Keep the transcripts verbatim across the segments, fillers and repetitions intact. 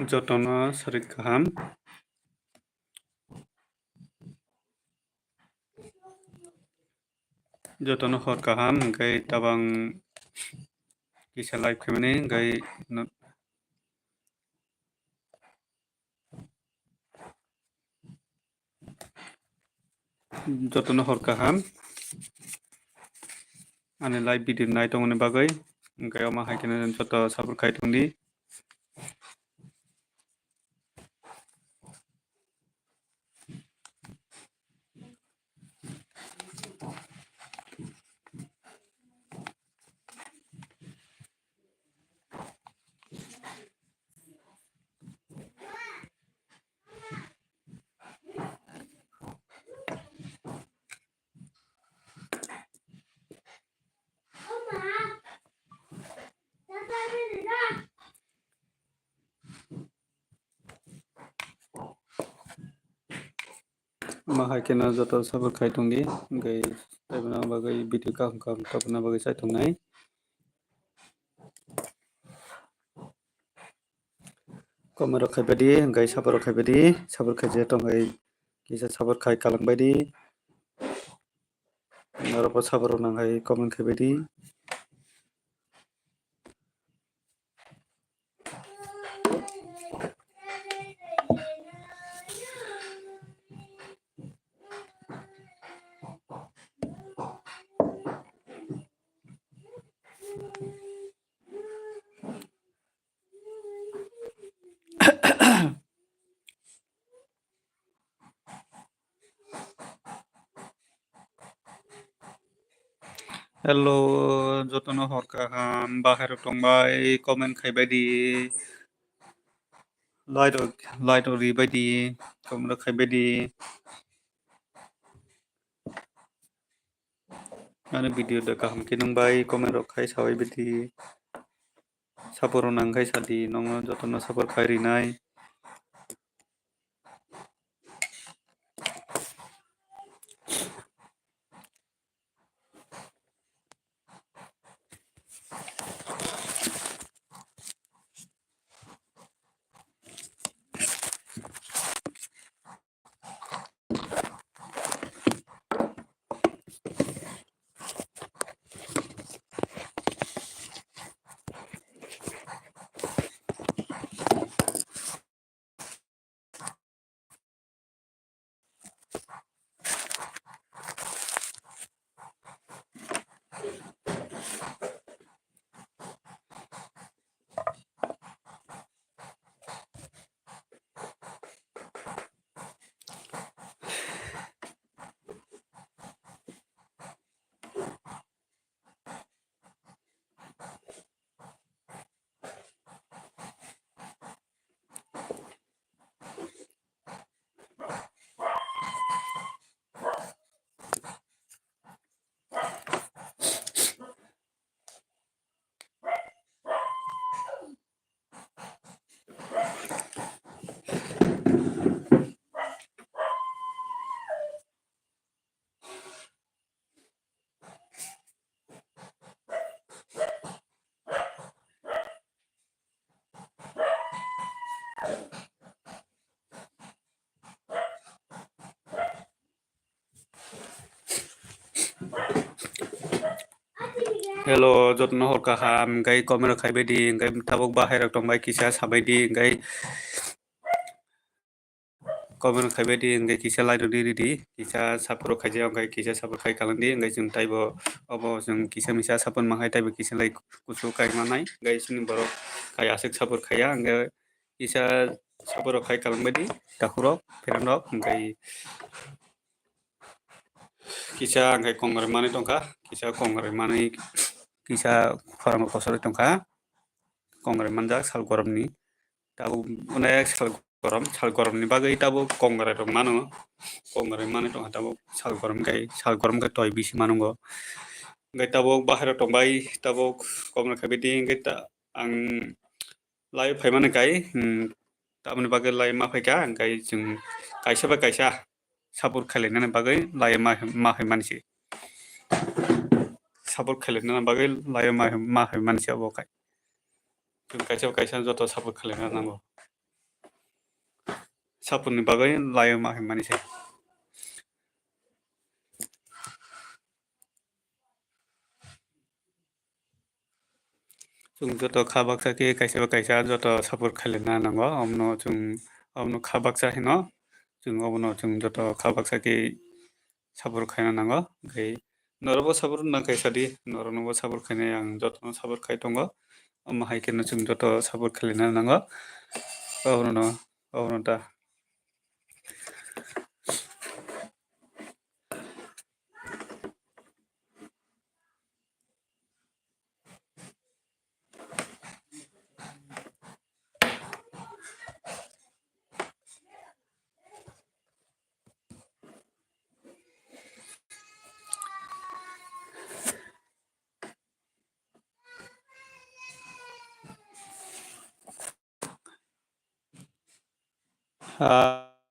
Jotono sarik kaham. Jotono hor kaham, hwnkhe tabang kisa live khaimani, hwnkhe no-, jotono hor kaham. Ani live video nai tongmani bagwi, hwnkhe omo hai kheno joto support khai tongdi. Omo hai kheno joto support khai tongdi, hwnkhe taibo bagwi video kaham kaham tobna bagwi chai tongnai. Comment rok khai baidi, hwnkhe support rok khai baidi, support khai je tong hai kisa support khai kalang baidi. Norok bo support rok nang hai comment khai baidi. Hello, jotono hor kaham, bahai rok tongbai, comment khai baidi, like rok, like rok ri baidi, comment rok khai baidi. Ani video da kaham khe nung bai comment rok khai sawi baidi. Support rok nang khai sadi, nongno jotono support khai rinai. Hello, jotono hor kaham, hwnkhe comment rok khai baidi, hwnkhe tabuk bahai rok tongbai kisa sabaidi, hwnkhe comment rok khai baidi, hwnkhe kisa like rok di ridi, kisa support rok khaijak, hwnkhe kisa support khai kalang di, hwnkhe chwng taibo obo chwng kisa misa support mankhai taibo kisa like kusu kai manai, hwnkhe chini borok kai aswk support khaiya, hwnkhe kisa support rok khai kalang baidi, takhuk rok, friend rok, hwnkhe kisa hwnkhe kongrai manwi tongkha, kisa kongrai manwi, kisa khorang kosorwi tongkha, kongrai manjak sal goromni. Tabuk onek sal gorom, sal goromni bagwi tabuk kongrai rok mano, kongrai manwi tongkha tabuk sal gorom kai, sal gorom kai toi bisi manungo. Hwnkhe tabuk bahai rok tongbai, tabuk comment rok khai baidi, hwnkhe ta-, ang live phaimani kai, hmm, tamoni bagwi live ma phaikha, hwnkhe chwng kaisa bai kaisa support khailainani bagwi live ma, ma phaimani se. Support khailainani bagwi live ma, ma phaimani se obo khai. Chwng kaisa bai kaisa joto support khailaina nango. Support ni bagwi laio ma hinmani se. Chwng joto kha baksa khe kaisa ba kaisa joto support khailina nango. Omono chwng, omono kha baksa hino. Chwng obono chwng joto kha baksa khe support khaina nango. Hwnkhe norokbo support nang khaisa di, noroknobo support khainai ang jotono support khai tongo. Omo hai kheno chwng joto support khailina nango. Obono, obono ta.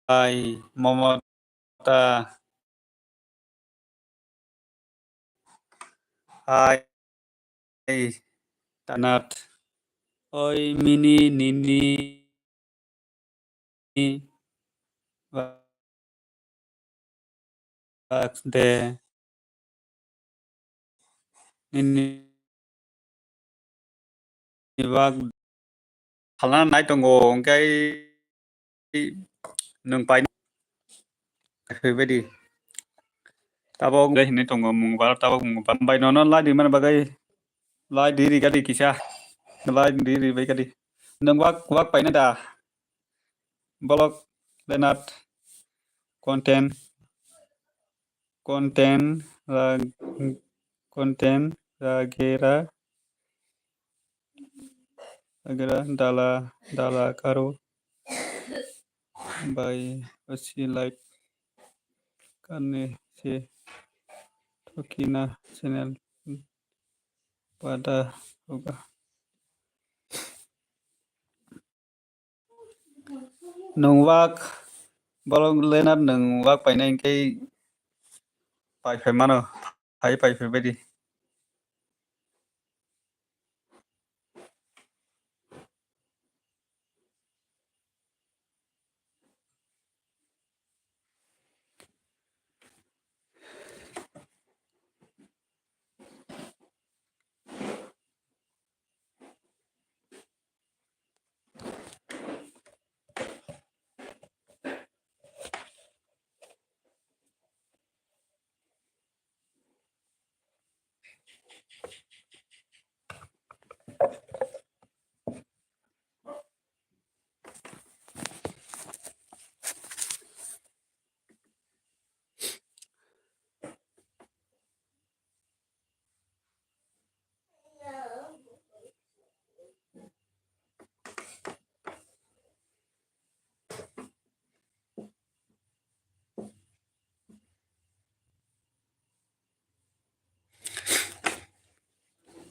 Hai, Momota. Hai, Tanat. Oi, mini, nini. Bak de. Nini bak phalna nai tongo, hwnkhe nwng pai phaibaidi. Tabok hinwi tongo mung bar, tabok mung bar bai nono lai di mani bagwi lai di ri gadi kisa, lai di ri bai gadi. Nwng wak, wak paina da? Bolok Lenat content, content ra, content ragera, ragera dala, dala karo bai osi live karne se thokina channel pada hoga. Nwng wak, bolok Lenat nwng wak painai hwnkhe pai phai mano, phai pai phai baidi.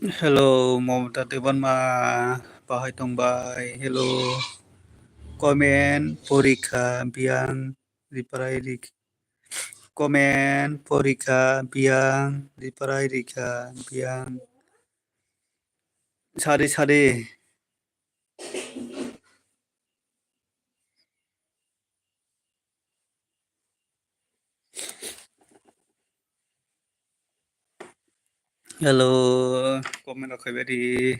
Hello, Momota Debbarma, bahai tongbai? Hello, comment porikha biyang riprai rik, comment porikha biyang riprai rikha biyang sari sari. Hello, comment rok khaibai di.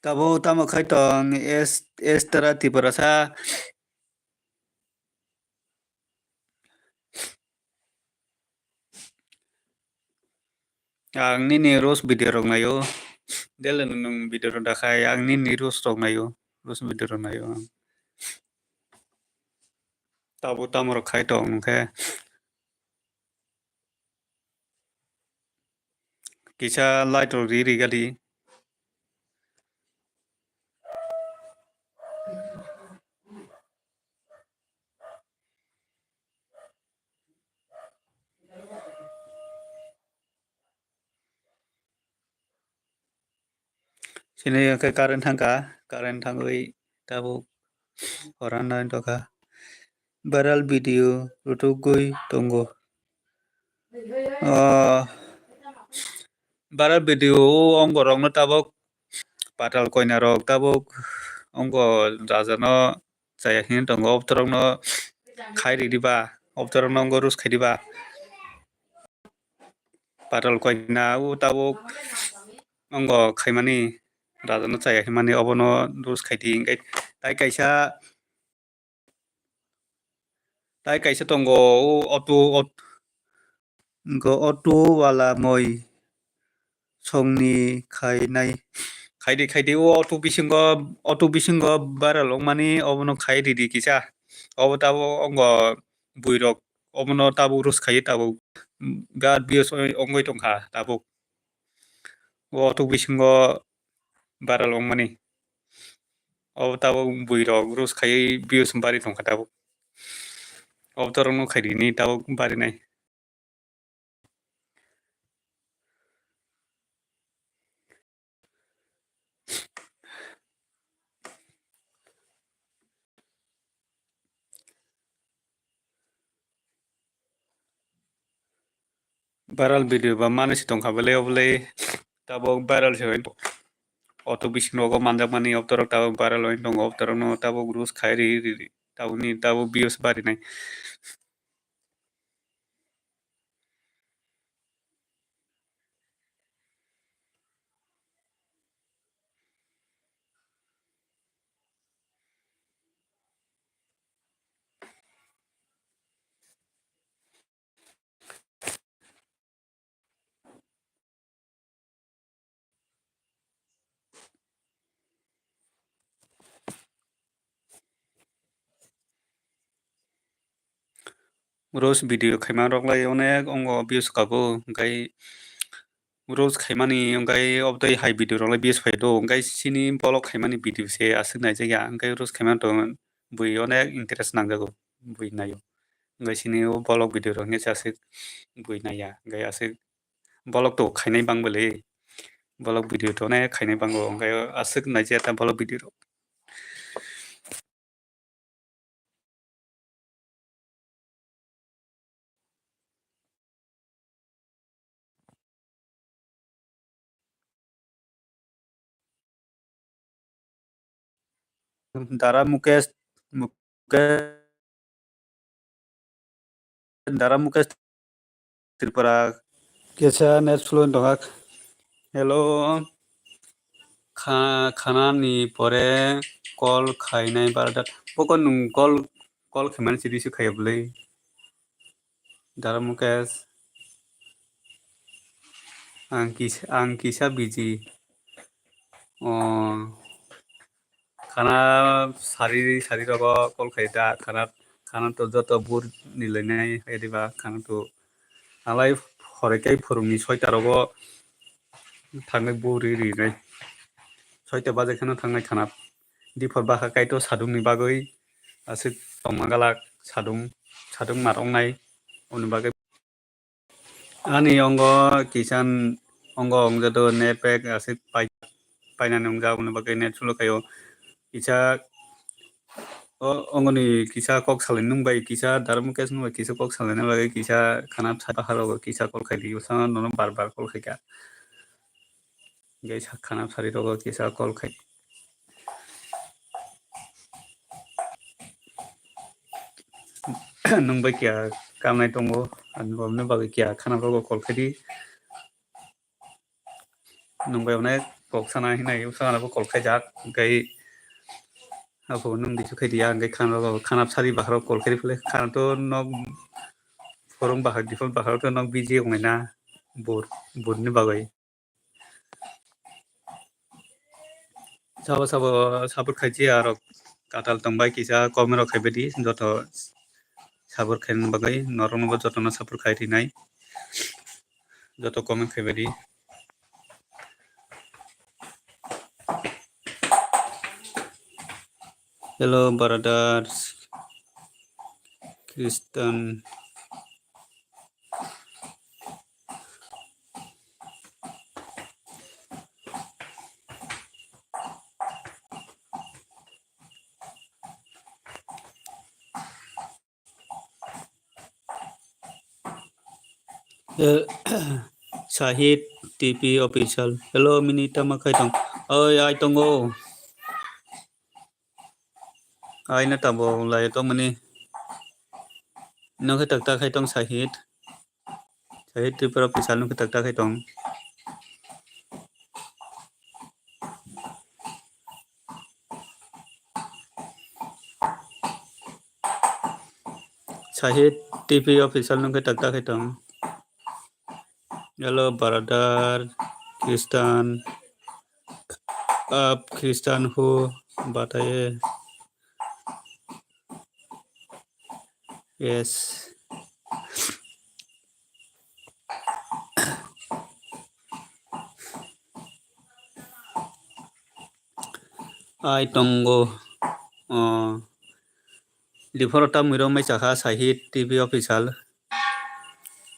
Tabo tamo khai tong, es, Estera Tiprasa. Ang nini roast video rok naio. Daily nwng video rok dakhai, ang nini roast rok naio. Roast video rok naio ang. Tabo tamo rok khai tong hwnkhe. Kisa light rok ri ri gadi. Sini khe current thangkha, current thangwi tabuk horan nai tongkha. Viral video rwtugwi tongo. Ah, viral video o ongorokno tabuk Patal koina rok tabuk ongo raja no chaya hini tongo, obtorok no khai ridi ba, obtorok no ongo rus khai di ba. Patal koina o tabuk ongo khaimani, raja no chaya himani obono rus khai di, hingke tai kaisa Tai kaisa tongo, o auto, aut-, go auto wala moi songni khainai, khaidi, khaidi, o auto bisingo, auto bisingo viral wngmani obono khai ridi kisa. Obo tabuk ongo buirok obono tabuk rus khai tabuk, birat views ongoi tongkha tabuk. O auto bisingo viral wngmani. Obo tabuk buirok rus khaiwi views bari tongkha tabuk. Obo torokno khaidi ni tabuk barinai. Viral video ba manwi se tongkha bwle, obolai tabuk viral se oi tongo. Auto bising rogo manjakmani obtorok tabuk viral oi tongo, obtorokno tabuk rus khai ri, ri, ri, tabukni tabuk views barinai. Roast video khaima rok lai onek ongo views kago, hwnkhe roast khaimani hwnkhe obotwi hai video rok lai views phai do, hwnkhe chini vlog khaimani video se aswk naijak ya, hwnkhe roast khaimani to bui onek interest nangjago, bui naio. Hwnkhe chini o vlog video rok hwnkhe se aswk bui naiya, hwnkhe aswk vlog to khainai bang bwle, vlog video to onek khainai bango, hwnkhe aswk naijak ta vlog video rok. Dara Mukesh, Mukesh, Dara Mukesh Tripura. Kesa net slow tongkha. Hello. Kha-, khana ni pore call khainai barda. Boko nwng call, call khaimani sidi se khaiya bwle. Dara Mukesh. Ang kis-, ang kisa busy. O, khana sari, sari rogo call khai da, khana, khana to joto bur ni lainai hai diba, khana to alai hore kai phurung ni soita rogo thangnai bur ri ri nai. Soita baje khana thangnai khana. Diphor baha kai to sadung ni bagwi aswk tongma galak sadung, sadung mar ong nai. Oni bagwi Ani ongo kisan ongo ongjato net pack aswk pai-, painani wngjak, aboni bagwi net slow khaio. Kisa o ongoni kisa kok salai nung bai kisa Dara Mukesh nung bai kisa kok salaina bagwi kisa khana bwsa baharogo kisa call khai di, bwsano nono bar bar call khaikha. Hingke sak khana bwsari rogo kisa call khai. Nwng bai kiya kamnai tongo, ani bo aboni bagwi kiya khana rogo call khai di. Nwng bai onek kok sana hinai, sana bo call khai jak, hingke abo nwng bisu khai diya, hingke khana rogo, khana bwsari baharo call khai phile, khana to nok phorong bahar, default baharo to nok busy ongnaina bur, burni bagwi. Sabo sabo support khaiji arok katal tongbai kisa comment rok khaibai di joto support khaina bagwi norokno bo jotono support khai rinai joto comment khaibai di. Hello brothers Christian. Eh, Sahid T P Official. Hello, mini tama khai tong. Oi, ai tongo. Ai na tabo lai tongmani. Nokhe tak tak khai tong Sahid. Sahid Tripura official nokhe tak tak khai tong. Sahid T V official nokhe tak tak khai tong. Hello brother Kristan, aap Kristan ho bataye. Yes. Ai tongo. Oh. Dipharo tamwiro mai sakha Sahid T V official.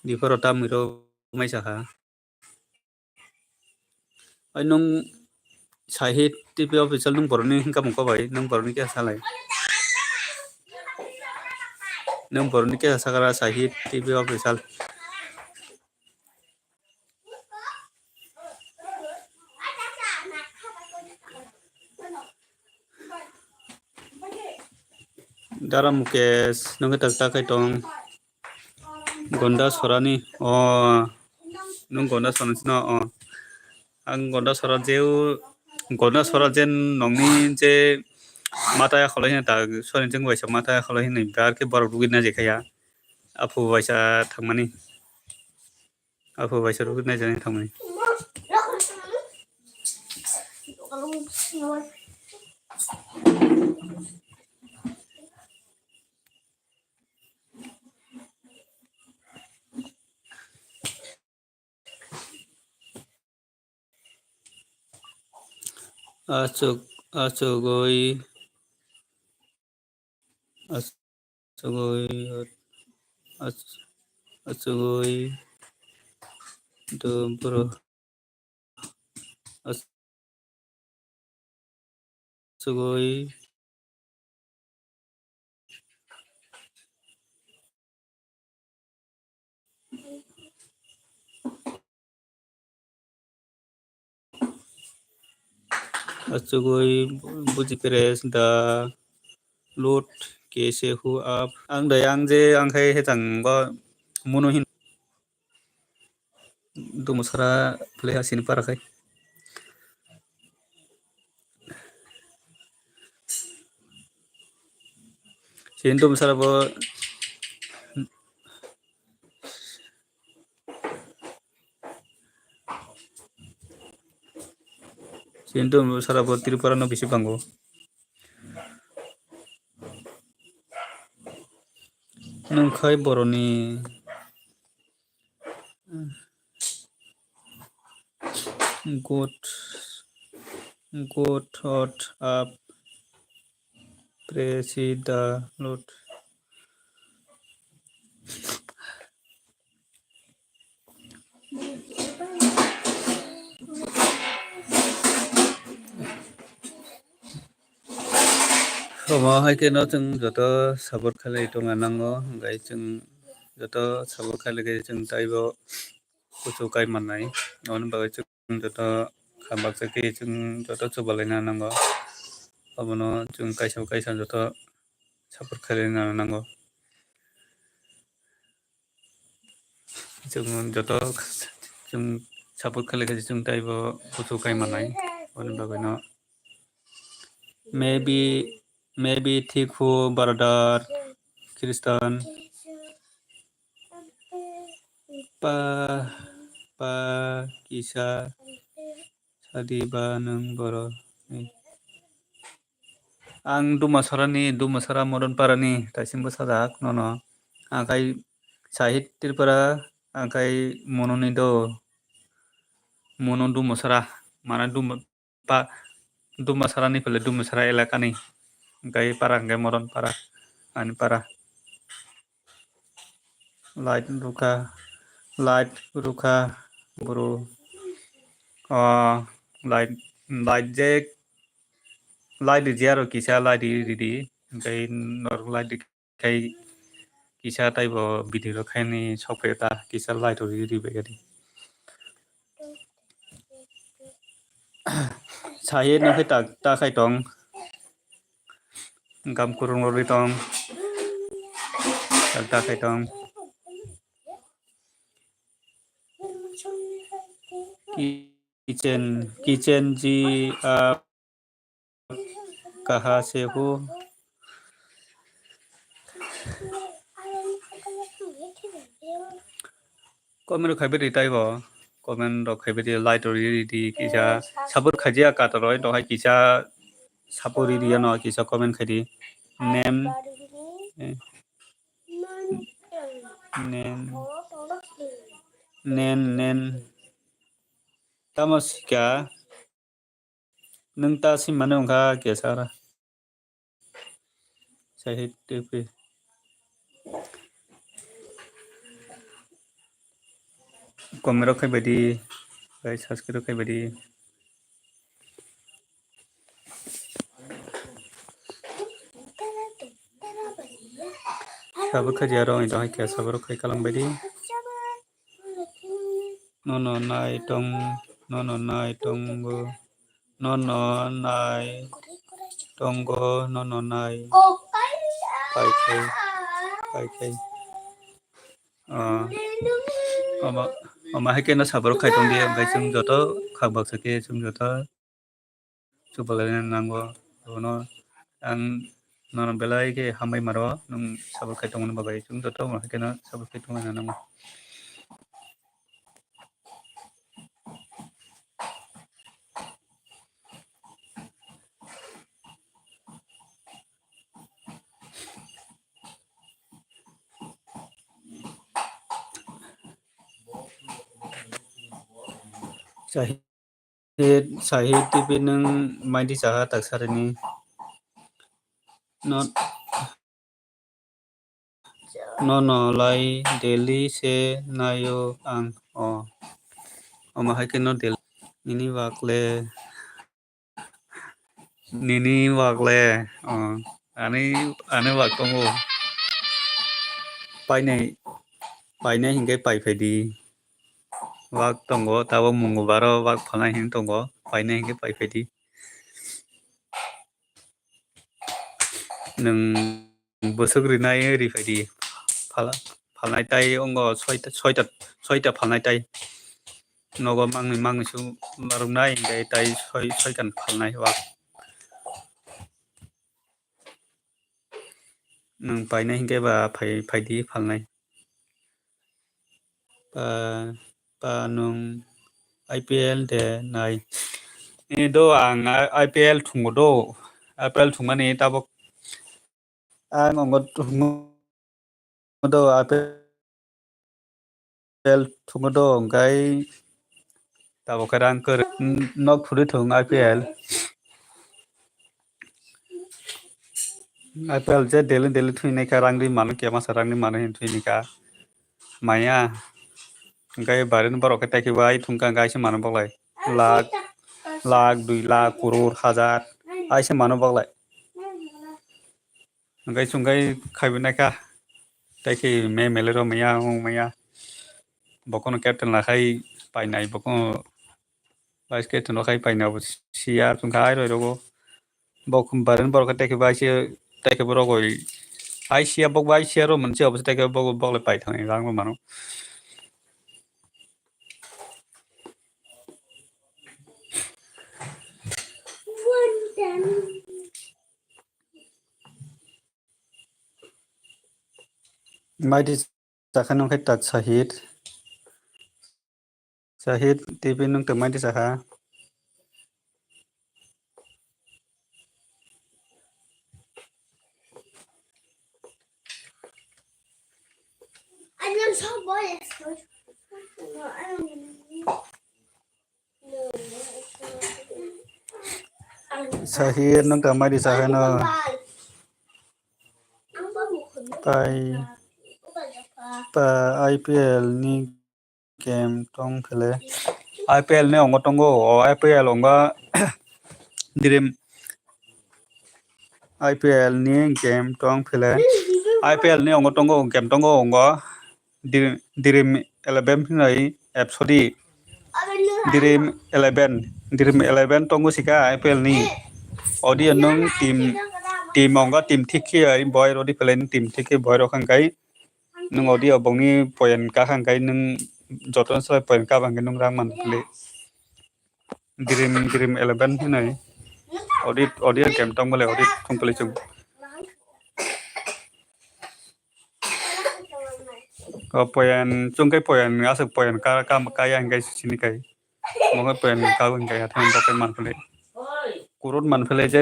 Dipharo tamwiro mai sakha. Ai nung Sahid T V official nung borokni hingka mungkha bai, nung borokni khe salai. Nung borokni khe sakara Sahid T V official. Dara Mukesh, nungkhe tak tak khai tong. Gonda Sorani, o, nung Gonda Sorani sino, o. Ang Gonda Sora jeu, Gonda Sora jen nongni je mata ya kholai hino ta, soni jeng waisa mata ya kholai hino, bar khe borok rugui na je khaya. Aphu waisa thangmani. Aphu waisa rugui na je thangmani. Achuk, achugoi, achugoi, ach-, achugoi, do bro. Achugoi. Achugoi buji pres da load kese hu up. Ang dai ang je ang khai hejang bo muno hin. Dumusara play ha sini para khai. Sini dumusara bo. Sini dumusara bo Tripura no bisi bango. Nung khai boroni. Good, good thought up, praise the Lord. Omo hai kheno chwng joto support khlai tongna nango, hwnkhe chwng joto support khlai khe chwng taibo kuchuk kai mannai. Aboni bagwi chwng joto kha baksa khe chwng joto chubalaina nango. Abono chwng kaisa kaisa joto support khlaina nango. Chwng joto chwng support khlai khe chwng taibo kuchuk kai mannai. Aboni bagwino maybe, maybe thik hu brother Kristan. Pa, pa kisa sadi ba nwng boro. Ang Dumasarani, Dumasara Modonparani, taisingo sajak nono. Ang khai Sahid Tripura, ang khai Mononi do. Mono Dumasara, mana Duma, pa, Dumasarani pele Dumasara elakani. Ang khai para, ang khai Modonpara, ani para. Light rukha, light rukha, bro. Ah, light, light je, light riji aro kisa light ri, ridi. Hwnkhe norok light rikhai kisa taibo bidi rok khaini sokphaio ta kisa light rok ri, ribaikha di. Sahi no khe ta, ta khai tong. Gam kurung rwi tong. Ta, ta khai tong. Kitchen, kitchen ji, ah, kaha se ho. Comment rok khaibai di taibo. Comment rok khaibai di, like rok ridi kisa. Support khaijak katoroi dohai kisa support ridi ano kisa comment khaidi. Name, eh, name, name, name. Tamo sika. Nwng ta swimani wngkha kesara. Sahit T P. Comment rok khaibai di, guys, subscribe rok khaibai di. Sabo khaji aro, ini hai khe sabo rok khai kalam bai di. Nono nai tong, nono nai tongo, nono nai tongo, nono nai. Pai khai, pai khai. Ah, omo, omo hai khe no sabo rok khai tong di, hwnkhe chwng joto khak baksa khe chwng joto. Chubalaina nango. Abono ang nono belai khe hambai maro, nwng support khai tongmani bagwi. Chwng joto bo haikhe no support khai tonglaina nango. Sahi. Sahit, Sahit T V nwng maidi saha taksarini. No, nono lai daily se naio ang. O, omo hai khe no daily. Nini bakle. Nini bakle. O, ani, ani bak tongo. Painai, painai hinkhe pai phaidi. Wak tongo, tabuk mungo baro wak phalnai hinwi tongo, painai hinkhe pai phaidi. Nwng bwswk rinai ri phaidi. Phala-, phalnai tai ongo soita, soita, soita phalnai tai. Nogo mangni, mangni su marwknai hinkhe tai soi, soikan phalnai wak. Nwng painai hinkhe ba phai, phaidi phalnai. Pa, pa nwng I P L de nai. Nini do ang I P L thungo do. I P L thungmani tabuk ang ongo thungo do I P L thungo do hwnkhe tabuk khe rang kwrwi nok phuri thung I P L. I P L je daily daily thwinai kha rang ri mano khe masa rang ri mano hin thwinai kha maya hwnkhe barini borok khe tai khe bai thung kha hwnkhe aise mano baglai lakh lakh dui lakh koror hajar aise mano baglai. Hwnkhe chwng khai khaibai naikha. Tai khe M L A rok maya, wng maya. Bokono captain lakhai painai, bokono vice captain rok khai painai, abo siya chwng kha airoi rogo. Bok barin borok khe tai khe bai se, tai khe borok oi. Ai siya bok bai siya ro manse abo se tai khe bok, bok le pai thangni rang rw mano. Maidi sakha nung khe tak Sahid. Sahid T V nung tak maidi sakha. Sahir nung tang mai di sahai no. Tai pa I P L ni game tong phele. I P L ni ongo tongo, o I P L ongo dream. I P L ni game tong phele. I P L ni ongo tongo, game tongo ongo. Dream, Dream eleven hinwi apps di. Dream eleven, Dream eleven tongo sika I P L ni. Audio nung team, team ongga team thik khe ai boy rodi pelai nung team thik khe boy rok hangkai. Nung audio bongni point ka hangkai nung joto sai point ka bangke nung rang man pelai. Dream, Dream eleven hinai. Audio, audio game tong bole audio thung pelai chung. O poyan, chwng khe poyan, aswk poyan ka, ka, kaya hwnkhe sini kai. Mo khe poyan ka hwnkhe hathai bo khe man philai. Kurut man philai je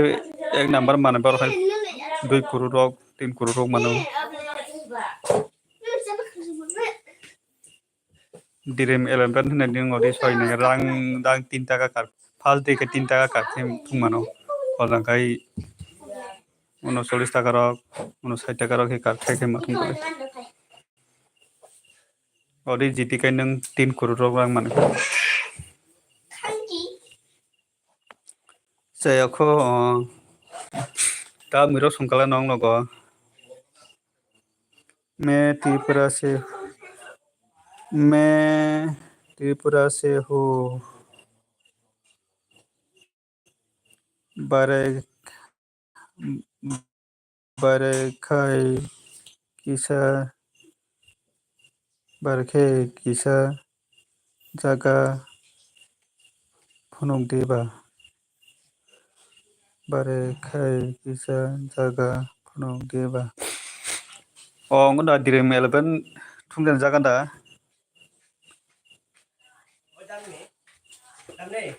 ek number man borok hai dui kurut rok, tin kurut rok mano. Dream eleven hinai nung ori soi nung rang, rang tin taka kar. First day khe tin taka kar khe thung mano. Hojang khai uno chollish taka rok, uno sait taka rok khe kar khe khe ma thung khe. Ori jiti kai nung tin kurut rok rang mano. Chayakho, o, ta mwirok songkala nong nogo. मैं त्रिपुरा से, मैं त्रिपुरा से हूँ। बारे, बारे खाई किसा, बारे खाई किसा जगह phunuk diba. Bare khai kisa jaga phunuk diba. O, wngkha da Dream eleven thumjani jaga da.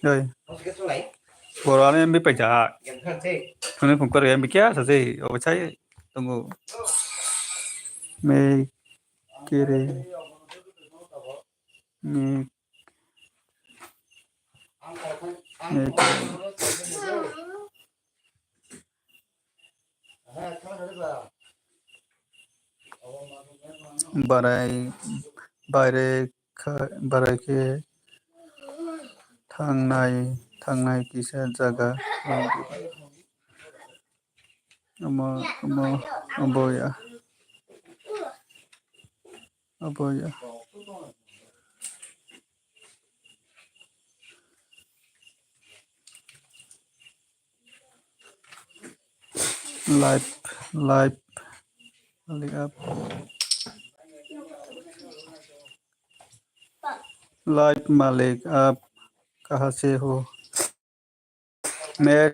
Oi. Boro ano M B paijak. Thumni phung kwrwi M B kya sajai, obo chai tongo. Me kere. Me Barai, barai kha, barai khe thangnai, thangnai kisa jaga. Omo, omo, obo ya. Obo ya. Live, live, malik up. Live malik up. Kaha se ho? मैं,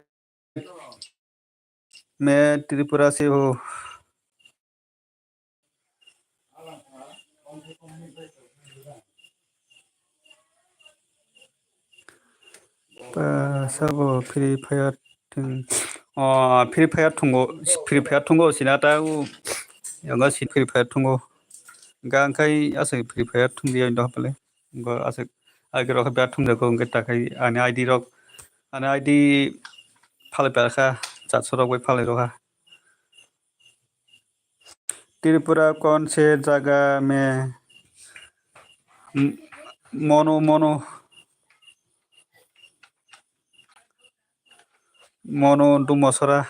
मैं त्रिपुरा से हूँ। Sabo Free Fire thung. O, Free Fire thungo, Free Fire thungo sina ta u. Yanga si Free Fire thungo. Ga angkai asa Free Fire thung dia indo hapale. Go asa agi rok ba thung jago angkai takai ani I D rok. Ani I D phalai parkha, chatso rok bai phalai rokha. Tripura कौन से जगह में? M-, Monu, Monu. Monu Dumasora.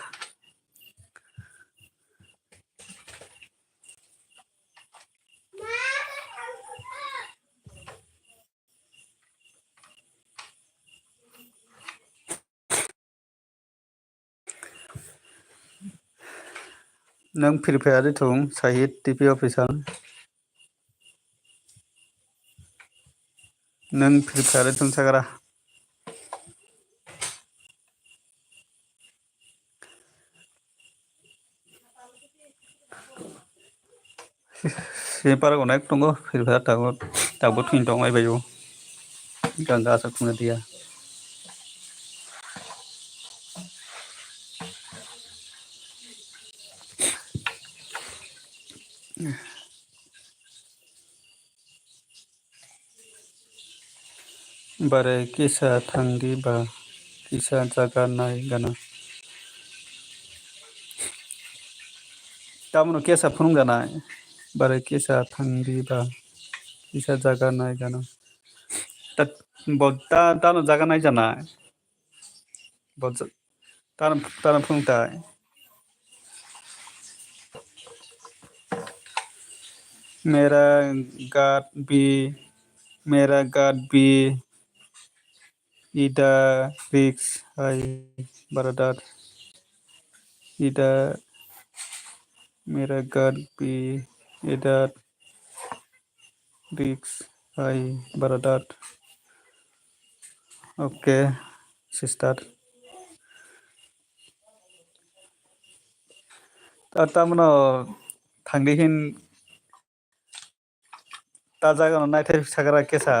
Nang Free Fire thung Sahid T P official. Nang Free Fire thung sagra. Sini parok onek tongo, Free Fire tabuk, tabuk thwng tongmai bai o. Ganga asa khungna dia. Bare kisa thangdi ba kisa jaga nai gana. Tamno kesa phunuk janai. Bare kisa thangdi ba kisa jaga nai gana. Ta, bo, ta, tano jaga nai janai. Bo, tano, tano phunuk tai. मेरा गार्ड भी, मेरा गार्ड भी Ida risk hai baradat. Ida mera ghar bhi, ida risk hai baradat. Okay, sister. Ta-, tamno thangdi hin ta jaga no naithai sagra kesa.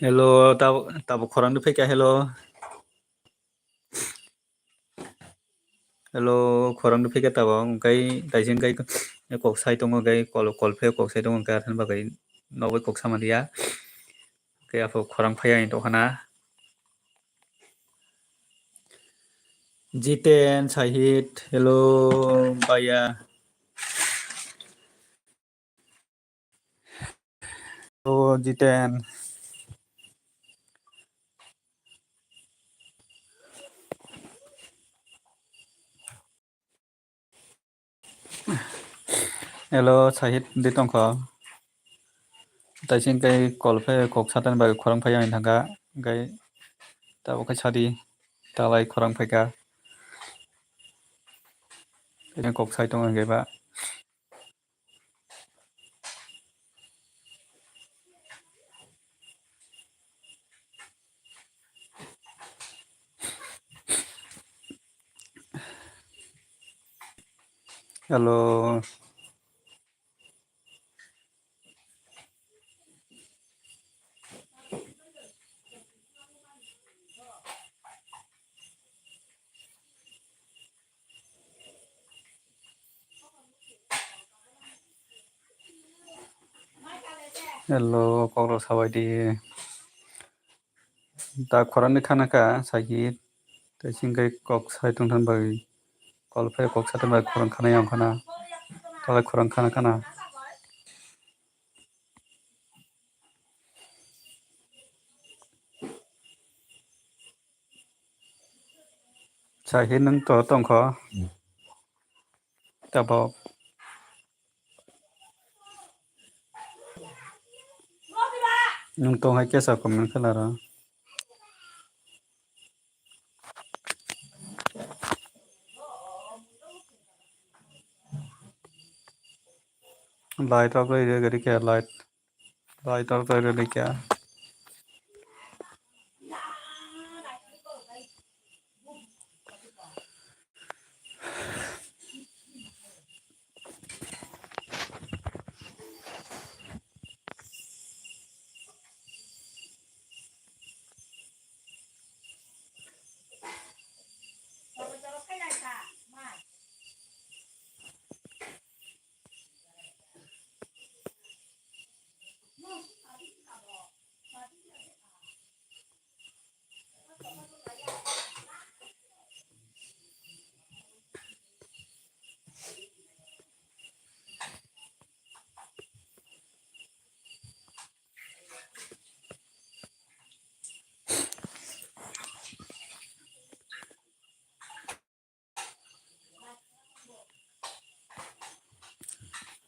Hello, tab-, tabuk khorang ni phaikha, hello. Hello, khorang ni phaikha tabuk, hwnkhe kaisa hwnkhe kok sai tongo, hwnkhe kol, kol phai kok sai tongo, hwnkhe aroni bagwi nokbai kok sama liya. Hwnkhe aphuru khorang phaiya hinwi tongkha na. Jiten, Sahit, hello, bhaiya. Hello, Jiten. Hello, Sahit, di tongkha? Taising kai kol phai kok satan bai khorang phai yang thangkha, kai tabuk khe sadi talai khorang phaikha. Kok sai tongo hwnkhe ba. Hello. Hello, kok rok sabai di. Da khorang ni khana kha, sai hi, tei singkai kok sai tong thani bagwi, kol phai kok sai tong bai khorang khana yang khana, talai khorang khana khana. Sai hi nwng to tongkho. Tabok. Nwng tong hai kesa comment khe laro. Light rok rwi rwi gari khe light. Light rok rwi rwi khe.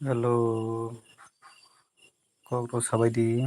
Hello. Kok rok sabai di.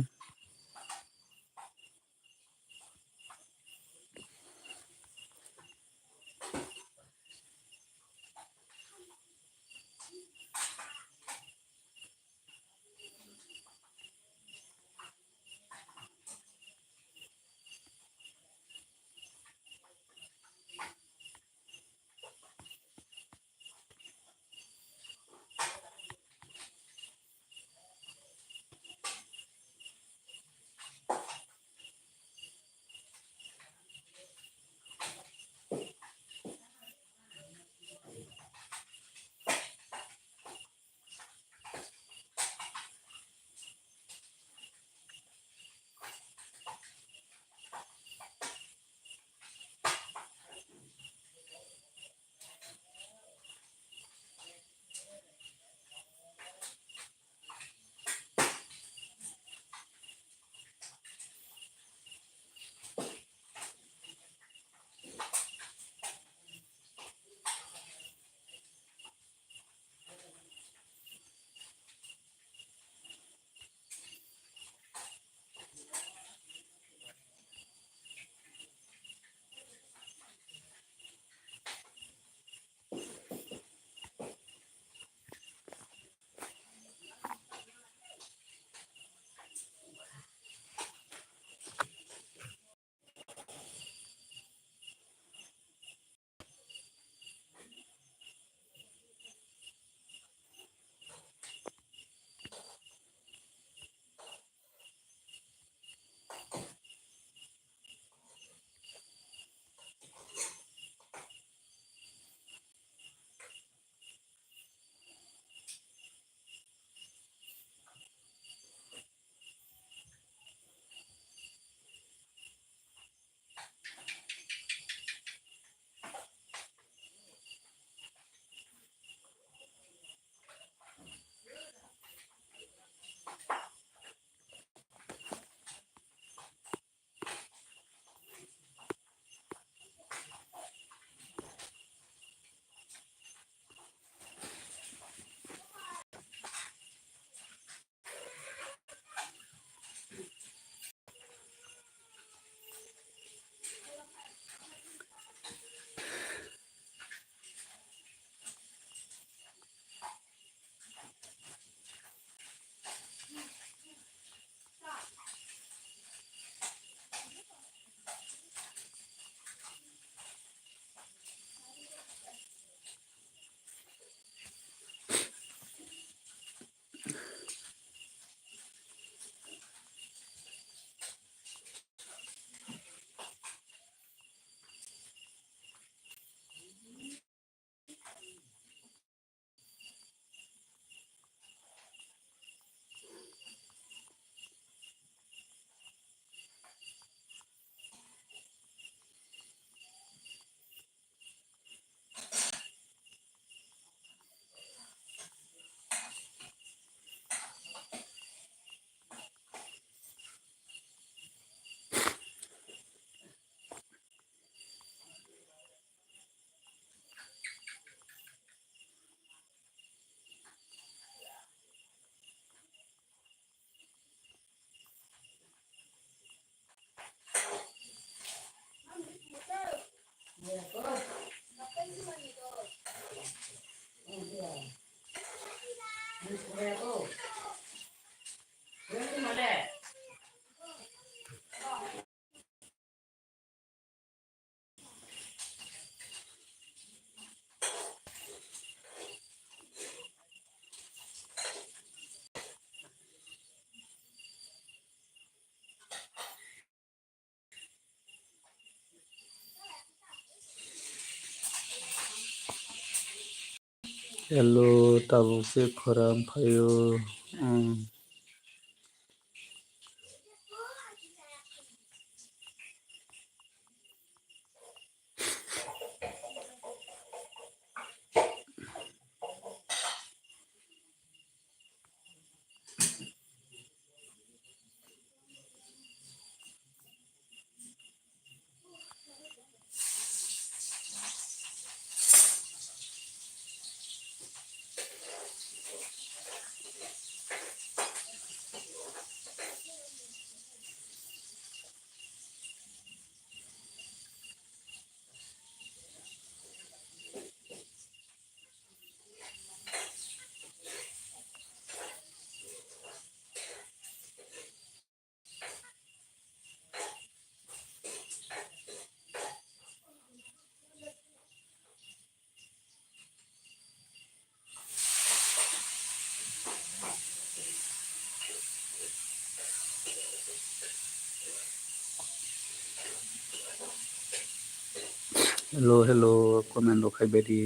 Hello, tabuk se khorang phaio. Hmm. Hello, hello, comment rok khai bai di.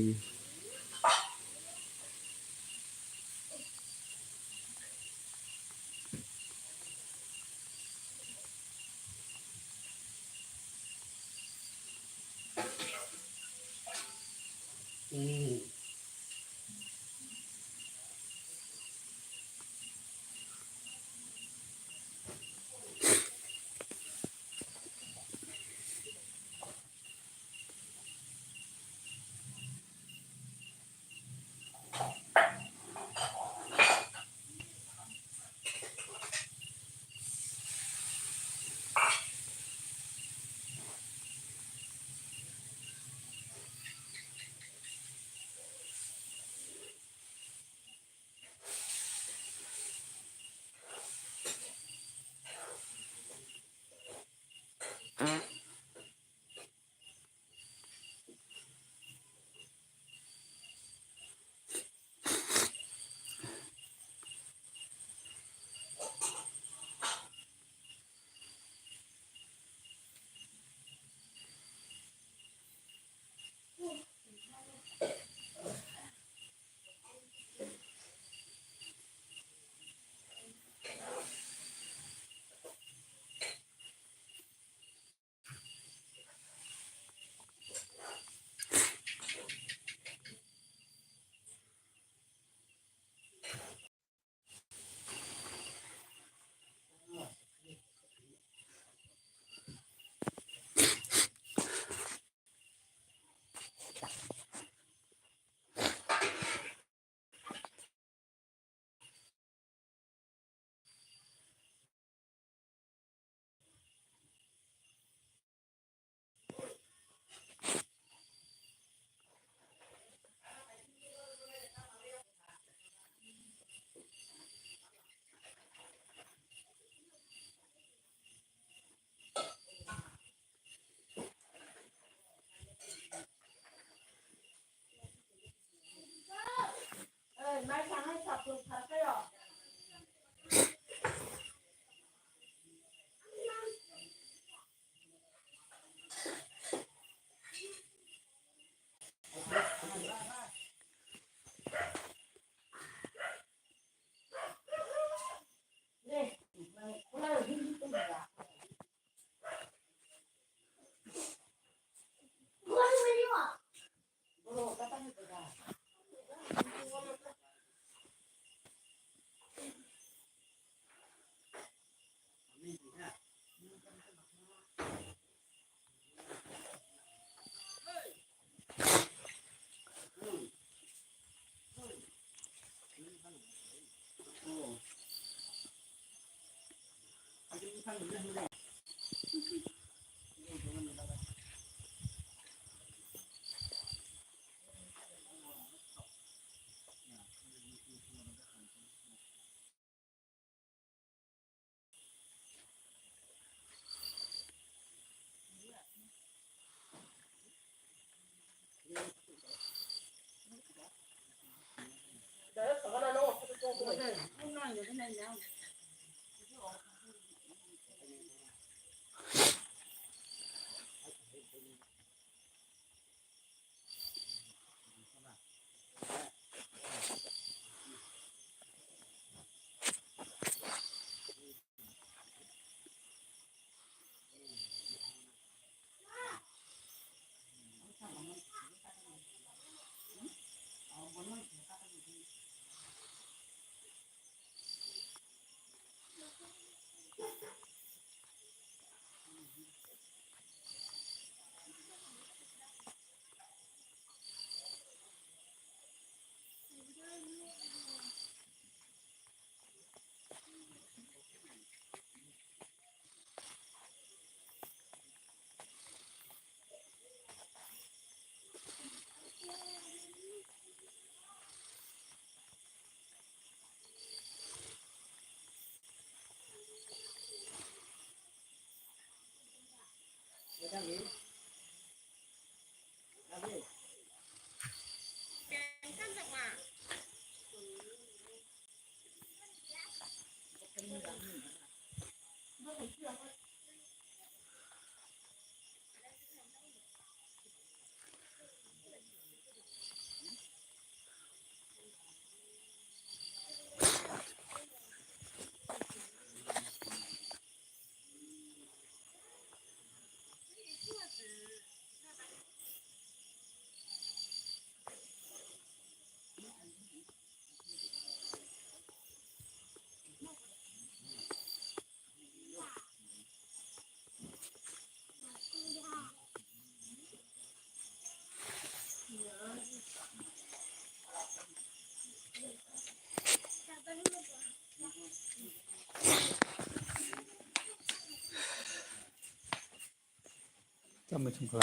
Tamo chungkha.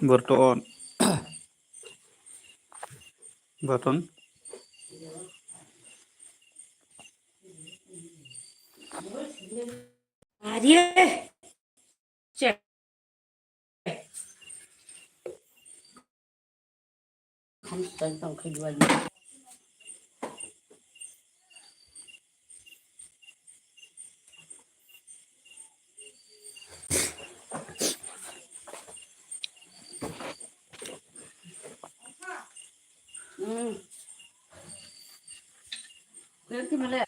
Borto on. Button. Are. Che. Kham sai tong khai duai. Hmm. Kuya ki male.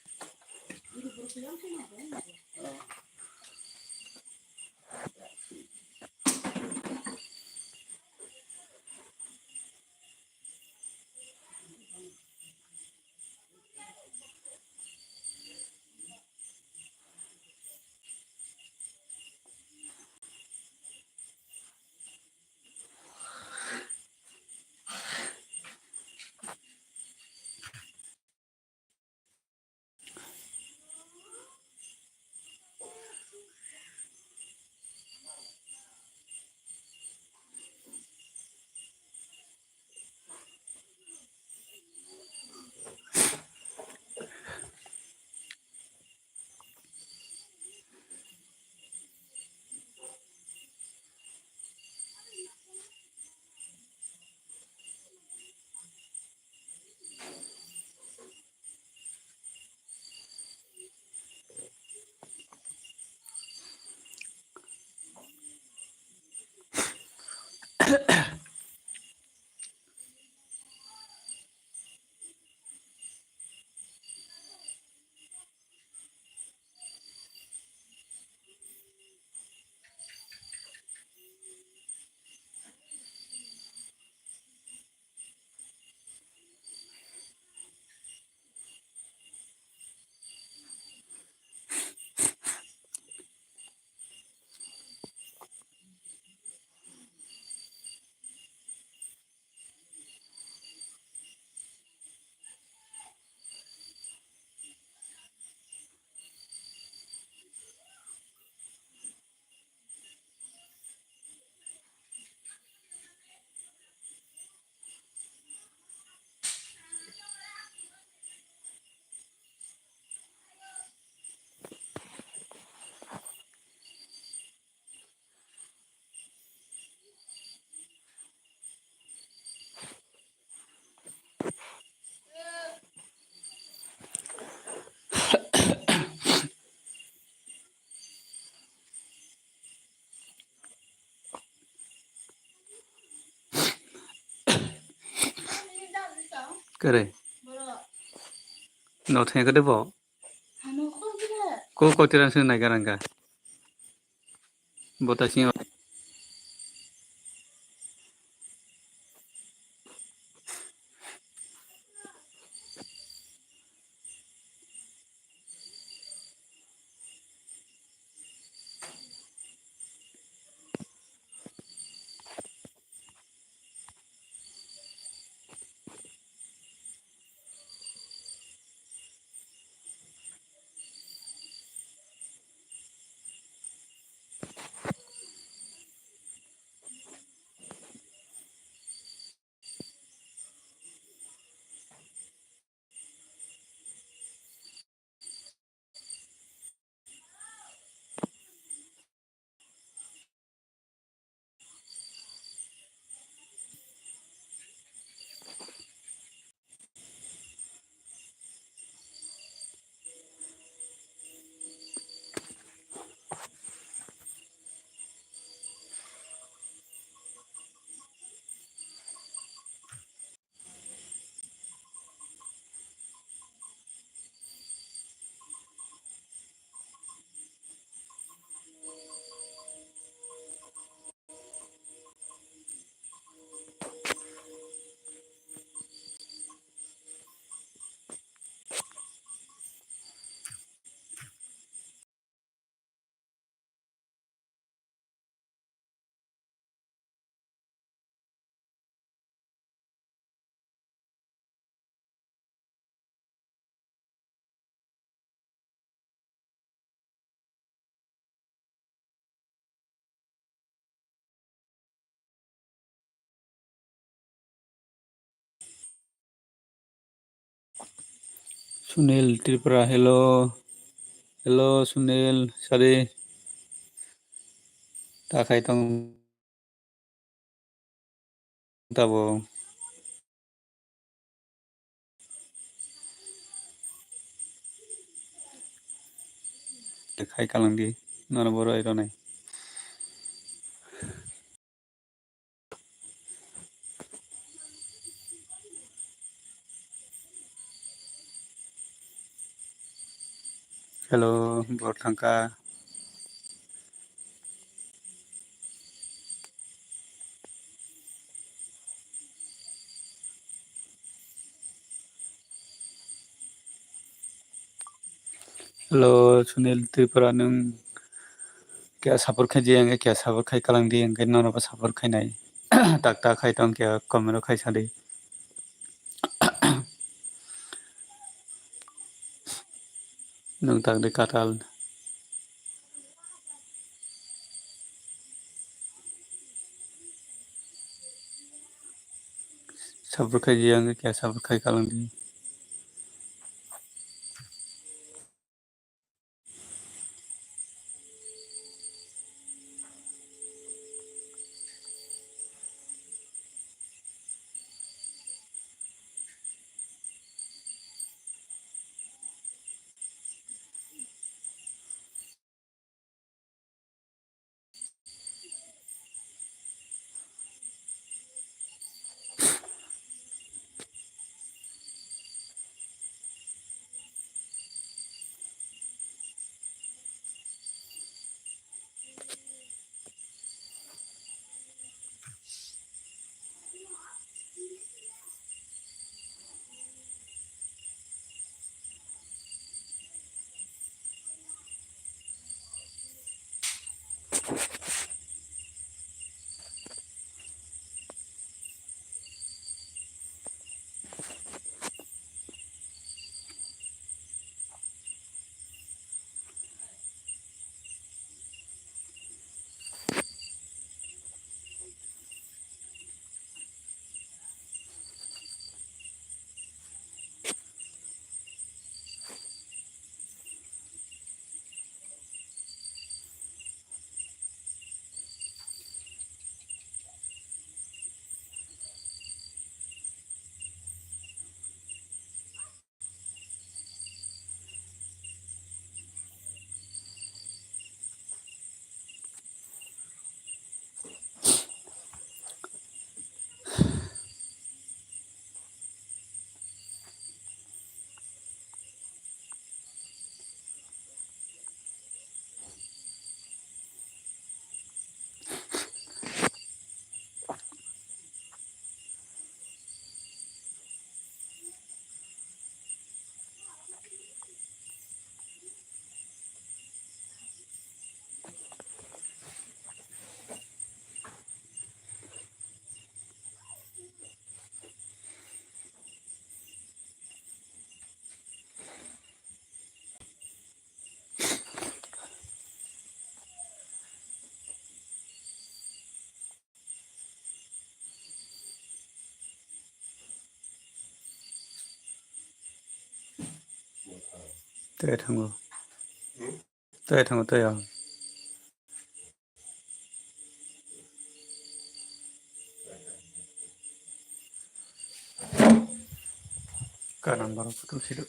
Tere. No thengkha de bo. Ko ko tiran sing nai garang ga. Bo ta sing. Sunil Tripura, hello. Hello, Sunil, sari. Ta khai tong tabo. Khai kalang di, nono boro ai ronai. Hello, bor thangka. Hello, Sunil Tripura, nwng kya support khai di, ang kya support khai kalang di, ang nono bo support khai nai. Tak tak khai tong kya comment khai sadi. Nwng tak di katal. Support khai di, ang kya support khai kalang di. Tei thango. Tei thango, tei ang. Kanan borok kutung sido.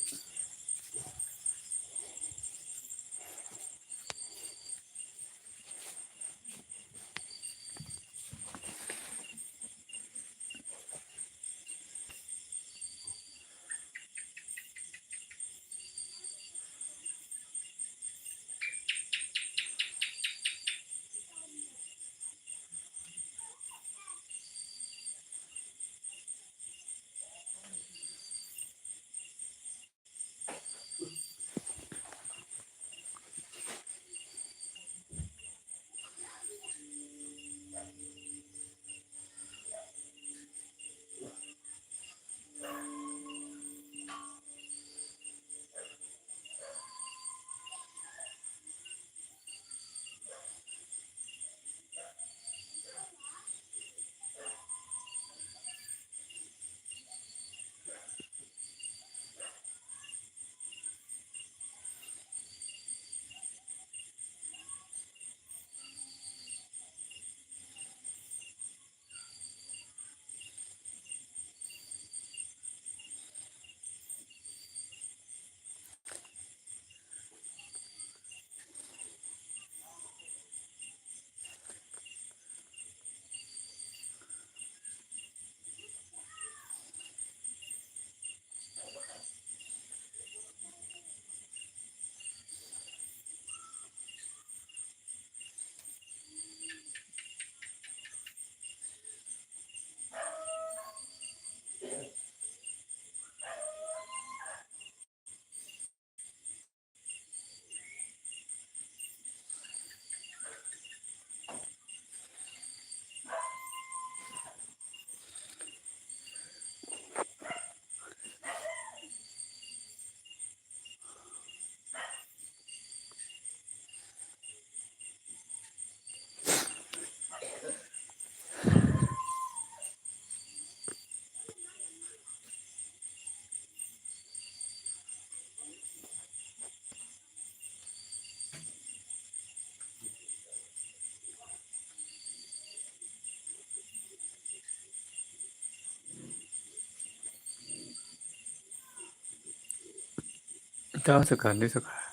Ito, suka, hindi suka.